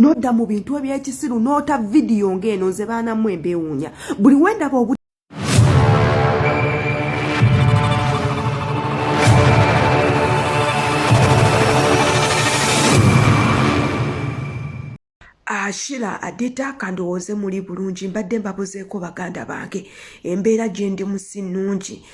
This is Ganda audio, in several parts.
Nodda mu bintu ebyekisiru n'ota vidiyo ng'eno. Nze baana mmwe mbeewuunya buli wendaba obu Ashila Adita, kandowooze muli bulungi. Mbadde mbabuzeeko baganda bange, embeera gye ndimu si nnungi.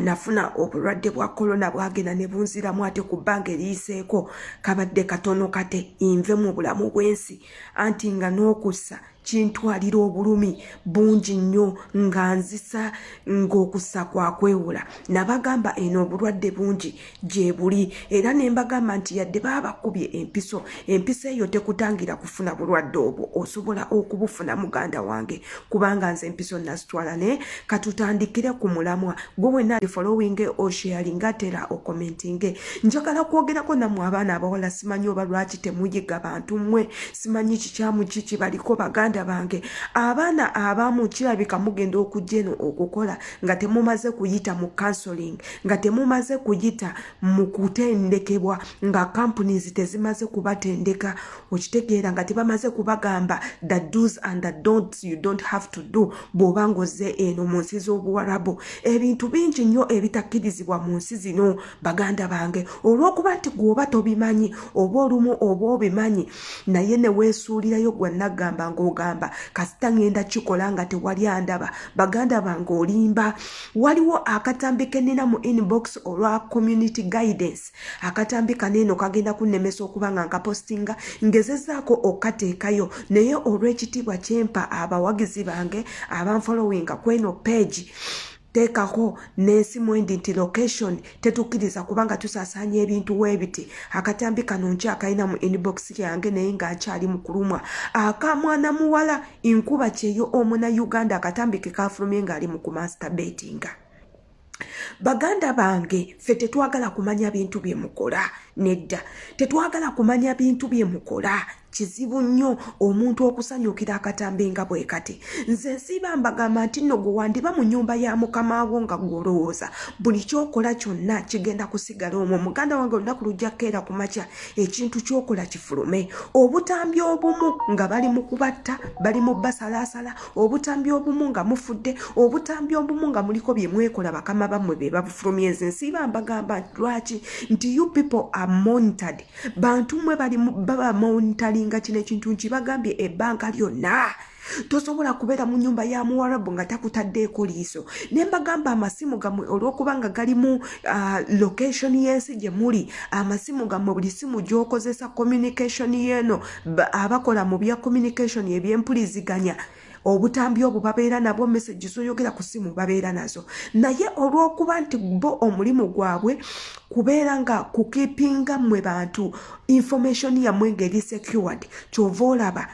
Nafuna obulwadde bwa korona, bwagenda ne bunziramu ate ku bbanga eriyiseeko kabadde katono kate nve mu bulamu bw'ensi, anti nga n'okussa kintwalira obulumi bungi nnyo nga nzisa ng'okussa kwakwewola. Nabagamba eno obulwadde bungi gyebuli, era ne mbagamba nti yadde baabakubye empiso, empiso eyo tekutangira kufuna bulwadde obwo, osobola okubufuna muganda wange, kubanga nze empiso nazitwala. Naye katutandikire ku mulamwa gwe wenna following, osharinga, tera okomentinge. Njagala kwogerako nammwe abaana abawala. Simanyi oba lwaki temuyiga, bantu mmwe, simanyi kikyamu kiki baliko. Baganda bange, abaana abamu kirabika mugenda okujja eno okukola nga temumaze kuyita mu counseling, nga temumaze kuyita mu kutendekebwa, nga companies tezimaze kubatendeka, okitegeera, nga tebamaze kubagamba the do's and the don'ts you don't have to do bw'oba ng'ozze eno mu nsi z'Obuwarabu. Ebintu bingi nnyo ebitakkirizibwa mu nsi zino, baganda bange, olw'okuba nti gw'oba tobimanyi, oba olumu oba obimanyi naye ne weesuulirayo gwa naggamba ng'ogamba kasita ŋŋenda kikola nga tewali andaba. Baganda bange, olimba. Waliwo akatambi ke nnina mu inbox olwa community guidance. Akatambi kano eno kagenda kunnemesa okuba nga nkapostinga, ngezezaako okukateekayo, naye olw'ekitiibwa kyempa abawagizi bange abanfollowinga kweno page, teekako n'ensi mwendi nti location tetukkiriza kubanga tusaasaanya ebintu weebiti. Akatambi kano nkyakalina mu inbox yange, naye nga nkyali mu kulumwa akamwana muwala nkuba kyeyo omuna Uganda. Akatambi ke kafulumye ng'ali mu kumasturbatinga. Baganda bange, ffe tetwagala kumanya bintu bye mukola, nedda, tetwagala kumanya bintu bye mukola. Kizibu nnyo omuntu okusanyukira akatambi nga bwe kati. Nze nsiiba mbagamba nti nno gwe wandiba mu nnyumba ya mukamaawo nga gw'olowooza buli kyokola kyonna kigenda kusigala omwo, muganda wange, olunaku lujja kukeera ku makya ekintu kyokola kifulume. Obutambi obumu nga bali mu kubatta, bali mu basalaasala, obutambi obumu nga mufudde, obutambi obumu nga muliko bye mwekola, bakama bammwe be babufulumye. Nze nsiiba mbagamba nti lwaki nti you people are monitored. Bantu mmwe bali baba monitoringa. Kino ekintu nkibagambye ebbanga lyonna, tosobola kubeera mu nyumba ya muwarabu nga takutaddeeko liiso. Ne mbagamba amasimu gammwe, olw'okuba nga galimu location y'ensi gye muli, amasimu gammwe, buli simu gy'okozesa communication y'eno, abakola mu bya communication, ebyempuliziganya, obutambi obwo babeera nabwo, message zoyogera ku simu babeera nazo. Naye olw'okuba nti bo omulimu gwabwe kubeera nga kukeepinga mmwe bantu information yammwe ng'eri secured, kyova olaba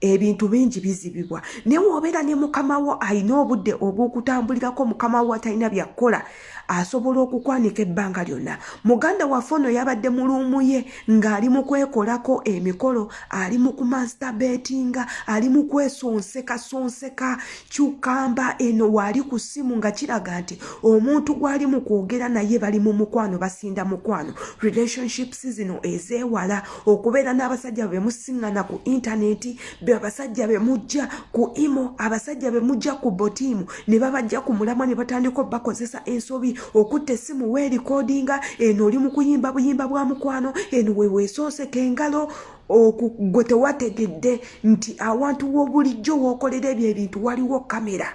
ebintu bingi bizibibwa. Naye wobeera ne mukama wo alina obudde obw'okutambulirako, mukama wo atalina byakkola, asobola okukwanika ebbanga lyonna. Muganda waffe ono yabadde mu room ye ng'ali mu kwekolako emikolo, ali mu kumasturbatinga, ali mu kwesonsekasonseka kyukamba eno waali ku ssimu, nga kiraga nti omuntu gw'ali mu kwogera naye bali mu mukwano, basinda mukwano. Relationships zino ezeewala, okubeera n'abasajja be musiŋŋana ku intaneti, be abasajja be mujja ku imo, abasajja be mujja ku botiimu ne babajja ku mulamwa ne batandika obakozesa ensobi, okutta essimu weerikodinga eno oli mu kuyimba buyimba bwa mukwano, eno we weesonseka engalo, gwe tewategedde nti awantu w'obulijjo w'okolera ebyo ebintu waliwo kamera.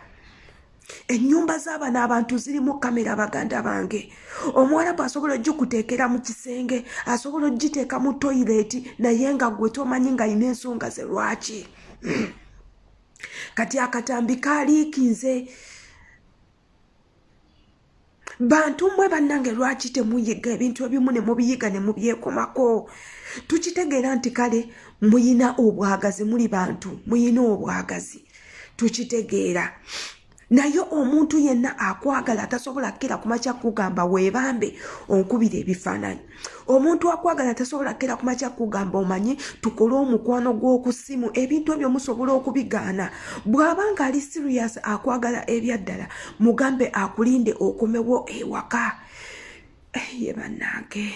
Ennyumba z'abano abantu zirimu kamera, baganda bange. Omuwarabu asobola ogikuteekera mu kisenge, asobola ogiteeka mu toilet, naye nga gwe tomanyi nga alina ensonga ze lwaki. Kati akatambi kaliikinze. Bantu mmwe bannange, lwaki temuyiga ebintu ebimu ne mubiyiga ne mubyekomako? Tukitegeera nti kale muyina obwagazi, muli bantu muyina obwagazi, tukitegeera, naye omuntu yenna akwagala tasobola kkera kumakya kugamba weebambe onkubira ebifaananyi. Omuntu akwagala tasobola kkera kumakya kugamba omanyi tukole omukwano gw'oku ssimu. Ebintu ebyo musobola okubigaana. Bw'aba nga ali serious, akwagala ebyaddala, mugambe akulinde okomewo ewaka. Ye bannange,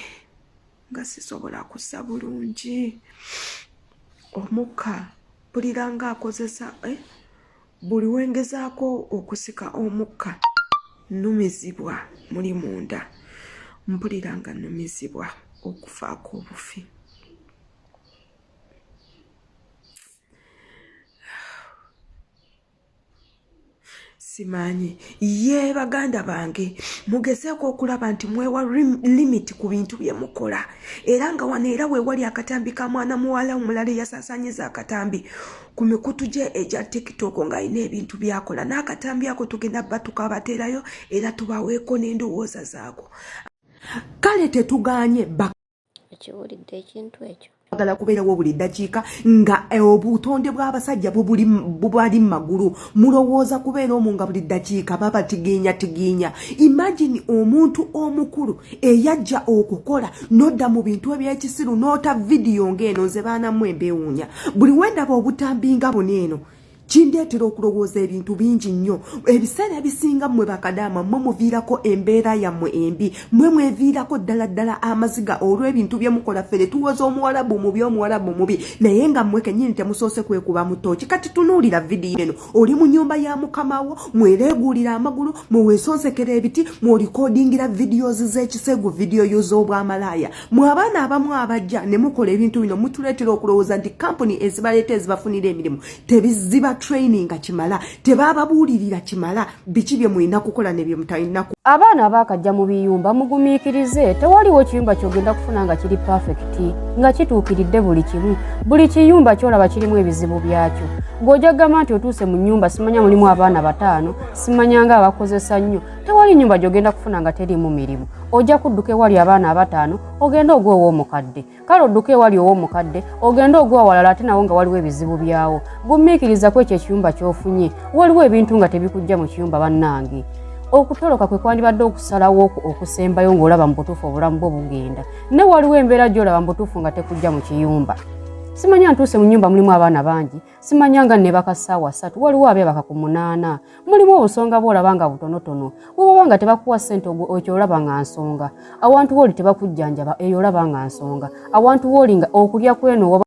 nga sisobola kussa bulungi. Omukka mpulira nga akozesa eh? Buli wengezaako okusika omukka nnumizibwa muli munda, mpulira nga nnumizibwa okufaako obufi. Simanyi ye baganda bange, mugezeeko okulaba nti mwewa limit ku bintu bye mukola. Era nga wano era weewali akatambi ka mwana muwala omulala eyasaasaanyiza akatambi ku mikutu gye egya TikTok ng'alina ebintu by'akola, n'akatambi ako tugenda batuka abateerayo era tubaweeko n'endowooza zaako. Kale tetugaanye. Okiwulidde ekintu ekyo? Bagala kubeerawo buli ddakiika nga eh, obutonde bw'abasajja bubali mu magulu. Mulowooza kubeera omwo nga buli ddakiika babatigiinya tigiinya. Imagine omuntu omukulu eyajja okukola n'odda mu bintu eby'ekisiru n'ota vidiyo ng'eno. Nze baana mmwe mbeewuunya buli wendaba obutambi nga buno eno kindeetera okulowooza ebintu bingi nnyo. Ebiseera ebisinga mmwe bakadaama mmwe muviirako embeera yammwe embi, mmwe mweviirako ddala ddala amaziga olw'ebintu bye mukola. Ffe ne tuwoza omuwalabu mubi, omuwalabu mubi, naye nga mmwe kennyini temusoose kwekuba mu ttooki. Kati tunuulira vidiyo eno, oli mu nnyumba ya mukama wo, mwereeguulira amagulu, mweweesonsekera ebiti, mwolikodingira videos z'ekisegu, vidiyo z'obwamalaaya. Mwe abaana abamu abajja ne mukola ebintu bino mutuleetera okulowooza nti kampuni ezibaleeta ezibafunira emirimu tebiziba training nga kimala, tebababuulirira kimala biki bye mulina kukola ne bye mutalina. Abaana abaakajja mu biyumba mugumiikirize, tewaliwo kiyumba ky'ogenda kufuna nga kiri perfect, nga kituukiridde buli kimu. Buli kiyumba ky'olaba kirimu ebizibu byakyo. Gw'ojja kugamba nti otuuse mu nnyumba simanya mulimu abaana bataano, simanya nga abakozesa nnyo. Tewali nnyumba gy'ogenda kufuna nga teriimu mirimu. Ojja kudduka ewali abaana abataano ogende ogwa ow'omukadde. Kale odduka ewali ow'omukadde ogende ogwa awalala ate nawo nga waliwo ebizibu byawo. Gumiikiriza ku ekyo ekiyumba ky'ofunye. Waliwo ebintu nga tebikujja mu kiyumba bannange. Okutoloka kwe kwandibadde okusalawo okusembayo ng'olaba mu butuufu obulamu bwo bugenda. Ne waliwo embeera gy'olaba mu butuufu nga tekujja mu kiyumba. Simanya ntuuse mu nnyumba mulimu abaana bangi, simanya nga neebaka ssaawa 3, waliwo abeebaka ku 8. Mulimu obusonga bw'olaba nga butonotono. Bwe baba nga tebakuwa ssente ekyo olaba nga nsonga. Awantu w'oli tebakujjanjaba eyo olaba nga nsonga. Awantu w'oli nga okulya kweno oba